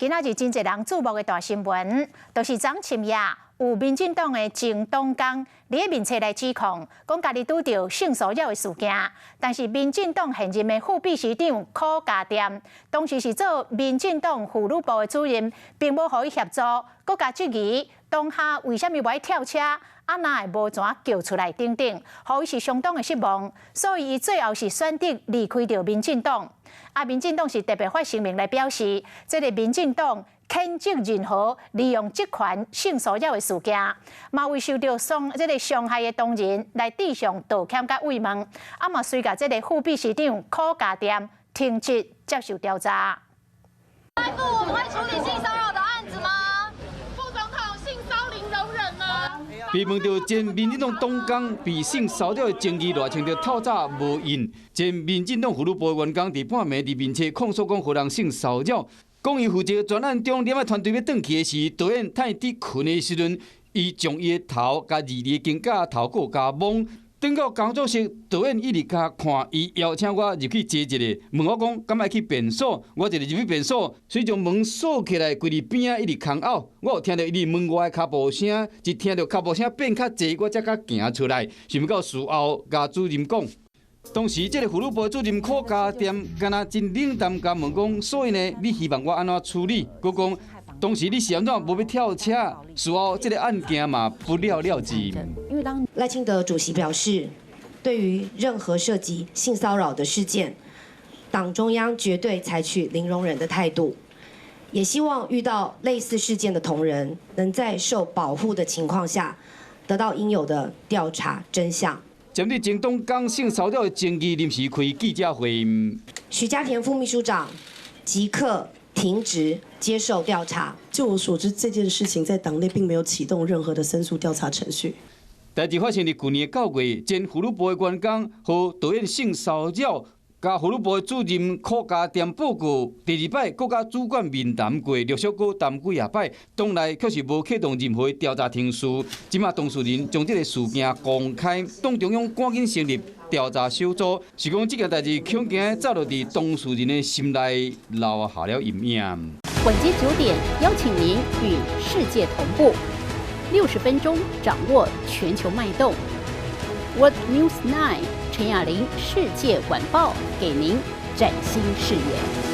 今仔日真濟人注目的大新聞，就是昨深夜有民進黨的前黨工佇咧面冊來指控，講家己拄著性騷擾的事件，但是民進黨現任的副秘書長柯嘉鈿，當時是做民進黨婦女部的主任，並無予伊協助，閣共質疑當下為啥物無愛跳車，啊哪會無怎叫出來等等，予伊是相當的失望，所以伊最後是選擇離開著民進黨。啊，民進黨是特別發聲明來表示，這个民進黨譴責任何利用職權性騷擾的事件，嘛為受著傷這个傷害的當事人來致上道歉佮慰問，啊嘛隨共這个副秘書長柯嘉鈿停職接受調查。副，我們會處理性騷擾的案子嗎？副總統，性騷零容忍嗎？被問到前民進黨黨工被性騷擾的爭議，賴清德透早無應。前民進黨婦女部員工佇半暝佇面冊控訴講予人性騷擾，講伊負責專案中，領團隊欲轉去的時，導演趁伊佇睏的時陣，伊將伊的頭共二二肩胛頭閣共摸。轉到工作室，導演一直共看，伊邀請我入去坐一下，問我講敢愛去便所，我一直入去便所，隨將門鎖起來，規佇邊仔一直空嘔，我有聽著伊佇問我的跤步聲，一聽著跤步聲變較濟，我才敢行出來。想欲到事後共主任講，當時這个婦女部主任柯嘉鈿，敢若真冷淡，共問講，所以呢，你希望我按怎處理？閣講當時你是按怎無欲跳車？事後這个案件嘛不了了之。因為當賴清德主席表示，對於任何涉及性騷擾的事件，黨中央絕對採取零容忍的態度，也希望遇到類似事件的同仁，能在受保護的情況下，得到應有的調查真相。針對前黨工性騷擾的爭議，臨時開記者會。許家田副秘書長即刻停職接受調查。就我所知，這件事情在黨內並沒有啟動任何的申訴調查程序。代誌發生佇舊年9月，前婦女部的員工予導演性騷擾，共婦女部的主任柯嘉鈿報告。第二擺閣共主管面談過，陸續閣談幾仔擺，黨內卻是無啟動任何調查程序。這馬當事人將這个事件公開，黨中央趕緊成立調查小組，是講這件代誌恐驚早就佇當事人的心內留下了陰影。晚間9點，邀請您與世界同步，60分鐘掌握全球脈動。World News 9 陳雅玲世界晚報，給您嶄新視野。